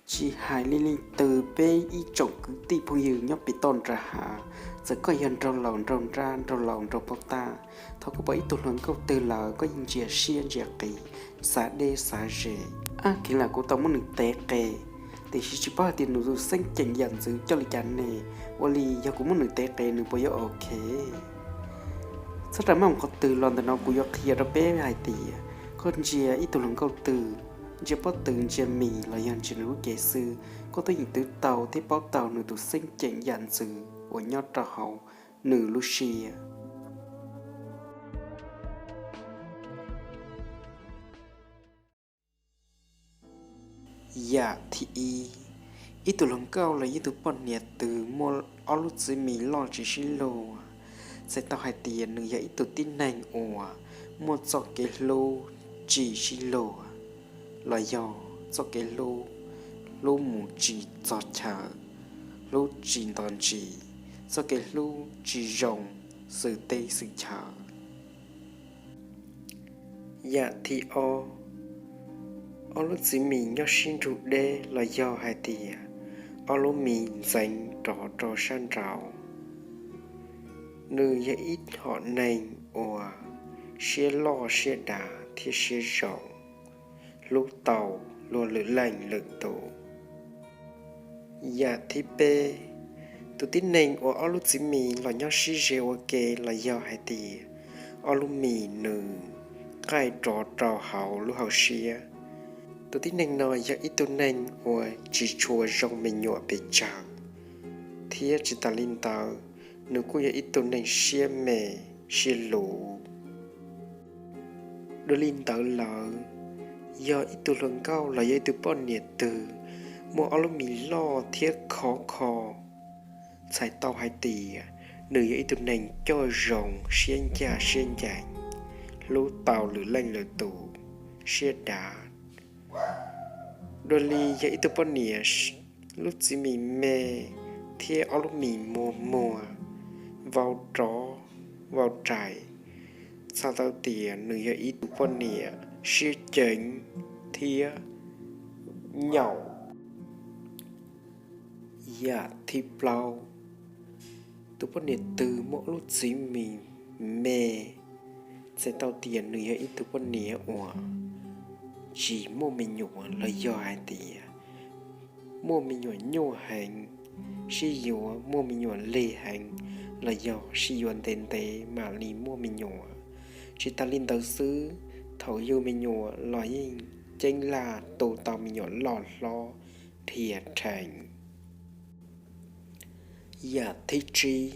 Tsis hais li leej twg peb ib tsoom kwv tij phooj ywg nyob pem toj nram hav, txawm koj yog nraug laus nraug nrab, nraug laus nraug paub tab, thaum koj pom ib tug hluas nkauj twg lawm koj yeej ntsia siab ntsia qis, xav deb xav ze. Ab, kheev lam kuv tau muab nws tev qe, tiam sis tsis paub hais tias nws tus xeeb ceem yam ntxwv coj li cas ne. Ua li yog kuv muab nws tev qe nws puas yuav ok? Txhob ras maj mus qhov twg los, ntawm no kuv yuav qhia rau peb hais tias koj ntsia ib tug hluas nkauj twg, ntsia pob tw, ntsia mis los yog ntsia nws lub cev xwb, koj twb yeej twv tau thiab paub tau nws tus xeeb ceem yam ntxwv uas nyob rau hauv nws lub siab. Yam thib ib, ib tug hluas nkauj los yog ib tug poj niam twg muaj ob lub txiv mis loj tsis sib luag, txhais tau hais tias nws yog ib tug tib neeg uas muaj txoj kev hlub tsis sib luag, los yog txoj kev hlub, hlub mus tsis txog chaw, hlub tsis nto ntsis, txoj kev hlub tsis zoo xwm teb xwm chaw. Yam thib ob, ob lub txiv mis nyob sib nrug deb los yog hais tias ob lub mis ntxeev rov rau sab nraud. Nws yog ib hom neeg uas siab loj siab dav thiab siab zoo, hlub tau luag lwm leej lwm tus. Yam thib peb, tus tib neeg uas ob lub txiv mis los nyob sib ze ua ke los yog hais tias ob lub mis nws qaij rov rau hauv lub hauv siab. Tus tib neeg no yog ib tug neeg uas tsis tshua zoo me nyuam pes tsawg, thiab tsis tas li ntawd, nws kuj yog ib tug neeg siab me siab luv. Dua li ntawd lawm, yog ib tug hluas nkauj los yog ib tug poj niam twg muaj ob lub mis loj thiab khov kho, txhais tau hais tias nws yog ib tug neeg coj zoo siab ncaj siab ncees, hlub tau lwm leej lwm tus, siab dav. Dua li yog ib tug poj niam lub txiv mis me thiab ob lub mis muag muag, vau rov vau rais, txhais tau tias nws yog ib tug poj niam siab ceev thiab nyaum. Yam thib plaub, tus poj niam twg muaj ob lub txiv mis me, txhais tau tias nws yog ib tug poj niam uas tsis muaj me nyuam los yog hais tias muaj me nyuam nyuaj heev, sib yuav muaj me nyuam lig heev, los yog sib yuav ntev ntev mam li muaj me nyuam. Tsis tas li ntawd xwb, thaum yug me nyuam los yeej ceeb laj tu tau me nyuam loj hlob dhia rhees. Yam thib tsib,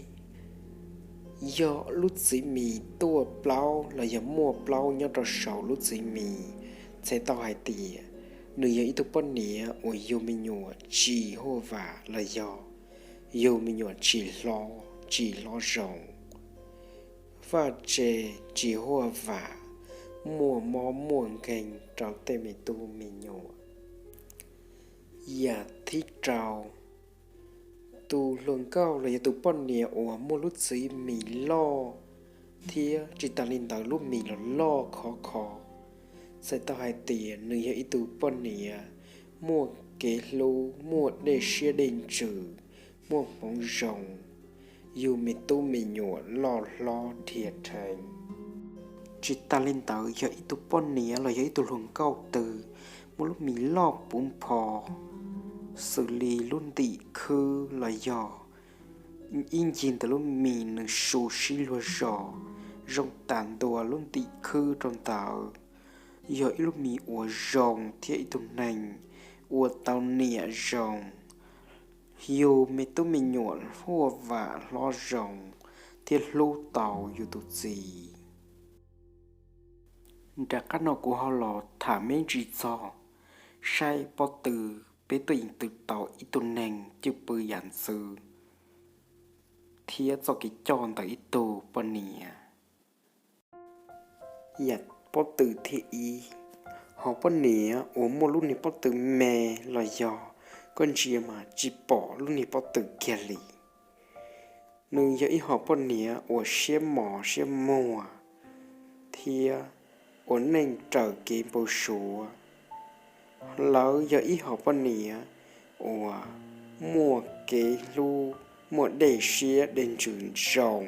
yog lub txiv mis tuaj plaub los yog muaj plaub nyob rau saum lub txiv mis, txhais tau hais tias nws yog ib tug poj niam uas yug me nyuam tsis huaj vam los yog yug me nyuam tsis hlob tsis hlob zoo, vaj tse tsis huaj vam, muaj mob muaj nkeeg rau tej me tub me nyuam. Yam thib rau, tus hluas nkauj los yog tus poj niam uas muaj lub txiv mis loj thiab tsis tas li ntawd lub mis los loj khov kho, txhais tau hais tias nws yog ib tug poj niam muaj kev hlub, muaj dej siab dej ntsws, muaj hmoov zoo, yug me tub me nyuam loj hlob dhia rhees. Tsis tas li ntawd yog ib tug poj niam los yog ib tug hluas nkauj twg muaj lub mis loj puv npho, xws li lub ntim khwb los yog ib ncig ntawm lub mis nws su sib luag zos, zoo tas ntua lub ntim khwb rau ntawd. Yog ib lub mis uas zoo thiab ib tug neeg ua tau niam zoo, yug me tub me nyuam huaj vam hlob zoo thiab hlub tau yus tus txiv. Nram qab no kuv ho los tham me ntsis txog saib pob tw, peb tuaj yeem twv tau ib tug neeg cwj pwm yam ntxwv thiab txoj kev coj ntawm ib tug poj niam. Yam pob tw thib ib, hom poj niam uas muaj lub niag pob tw me los yog koj ntsia mas tsis pom lub niag pob tw kiag li. Nws yog ib hom poj niam uas siab mos siab muag thiab ua neej raws kev npau suav. Lawv yog ib hom poj niam uas muaj kev hlub, muaj dej siab dej ntsws zoo,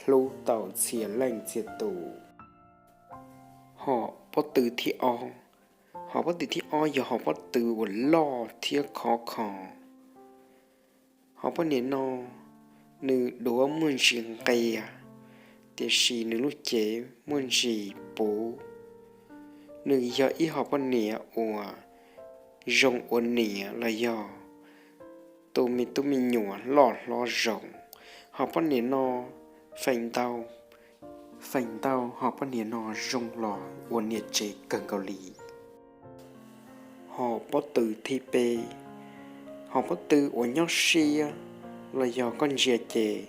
hlub tau txhia leej txhia tus. Hom pob tw thib ob, hom pob tw thib ob yog hom pob tw uas loj thiab khov kho. Hom poj niam no nws duav muaj ntsis nqia, tiam sis nws lub cev muaj ntsis puv. Nws yog ib hom poj niam uas zoo ua niam los yog tu me tub me nyuam loj hlob zoo. Hom poj niam no feem ntau, feem ntau hom poj niam no zoo los ua niam tsev kawg nkaus li. Hom pob tw thib peb, hom pob tw uas nyob siab los yog koj ntsia ces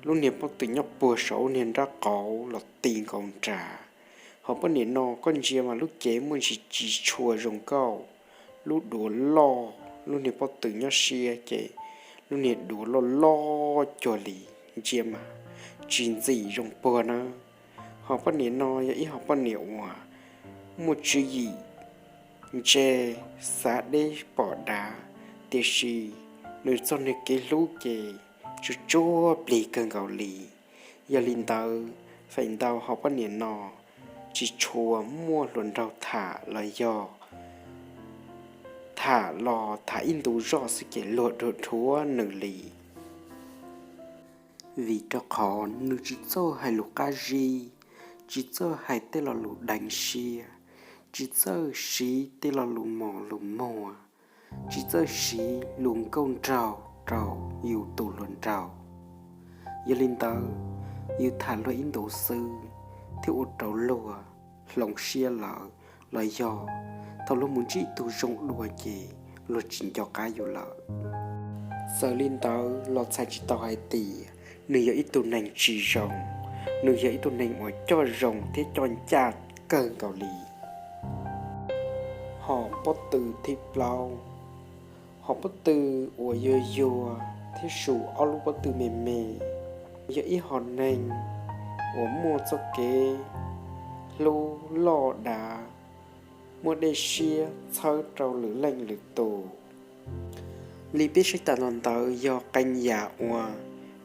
lub niag pob tw nyob puag saum lub niag nrab qaum los ti nkaus nrad. Hom poj niam no koj ntsia mas lub cev muaj ntsis tsis tshua zoo nkauj, lub duav loj, lub niag pob tw nyob siab ces lub niag duav loj loj cuag li, ntsia mas tsis ntxim zoo puag na. Hom poj niam no yog ib hom poj niam uas muaj tswv yim ntse, xav deb pom dav, tiam sis nws txoj niag kev hlub ces tsuag tsuag plig kawg nkaus li. Yog li ntawd feem ntau hom poj niam no tsis tshua muaj hluas nraug tham los yog tham los tham ib ntu zoj xwb ces luag dhuav dhuav nws li. Vim rau qhov nws tsis txawj hais lus qab zib, tsis txawj hais tej lo lus deev siab, tsis txawj siv tej lo lus mos lus muag, tsis txawj siv lus nkauj nraug rau yus tus hluas nraug. Yog li ntawd, yus tham luag ib ntu xwb thiaj ua rau luag hloov siab lawm, los yog thaum luag mus ntsib tus zoo dua ces luag tsis nco qab yus lawm. Txawm li ntawd los txhais tsis tau hais tias nws yog ib tug neeg tsis zoo, nws yog ib tug neeg uas coj zoo thiab coj ncaj kawg nkaus li. Hom pob tw thib plaub, hom pob tw uas yuag yuag thiab su ob lub pob tw me me, yog ib hom neeg uas muaj txoj kev hlub loj dav, muaj dej siab txhawb rau lwm leej lwm tus. Li peb saib tas los ntawd yog qee yam uas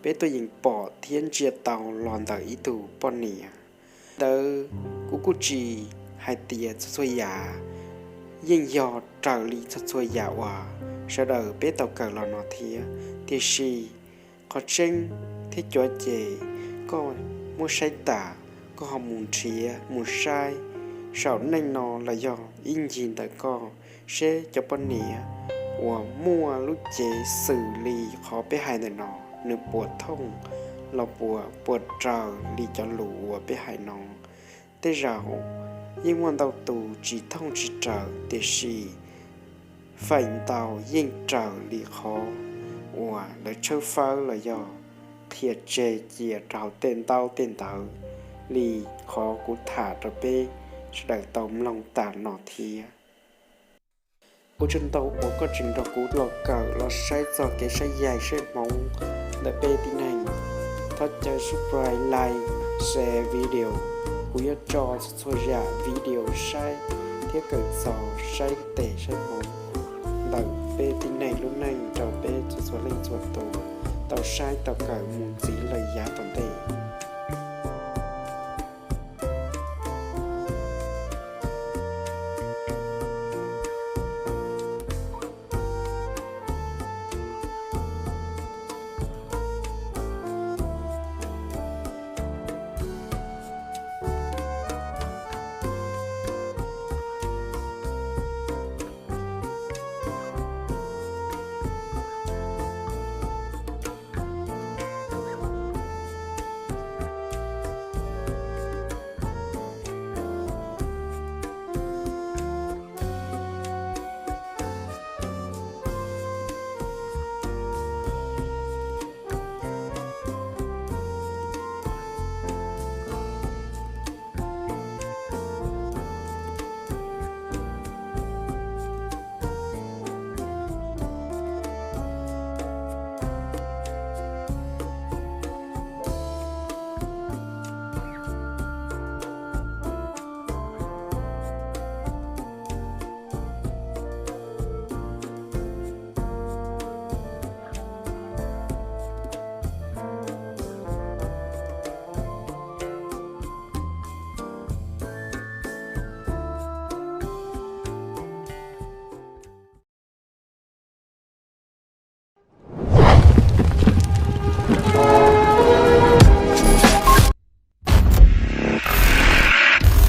peb tuaj yeem pom thiab ntsia tau los ntawm ib tug poj niam. Ntawd kuv kuj tsis hais tias txhua txhua yam yeej yog raws li txhua txhua yam uas sawv daws peb tau kawm los no thiab, tiam sis qhov tseeb thiab cuav ces koj muab saib tas, koj ho mus nrhiav mus saib saum neej no los yog ib ncig ntawm koj, seb cov poj niam uas muaj lub cev xws li qhov peb hais ntawm no, nws puas thooj los puas, puas raws li cov lus uas peb hais no. Tej zaum yeej muaj ntau tus tsis thooj tsis raws, tiam sis feem ntau yeej raws li qhov uas lawv tshawb fawb los yog qhia tseg cia rau hauv tej ntaub tej ntawv li qhov kuv tham rau peb sawv daws tau mloog tas no thiab. Ua tsaug ntau uas koj tseem nrog kuv los kawm los saib txog kev saib yaig saib hmoov ntawm peb tib neeg. Thov caw subscribe, like, share video. Kuv yuav tso txhua txhua yam video saib thiab kawm txog saib tes saib hmoov ntawm peb tib neeg lub neej rau peb txhua txhua leej txhua tus tau saib tau kawm mus ntxiv lawm yav tom ntej.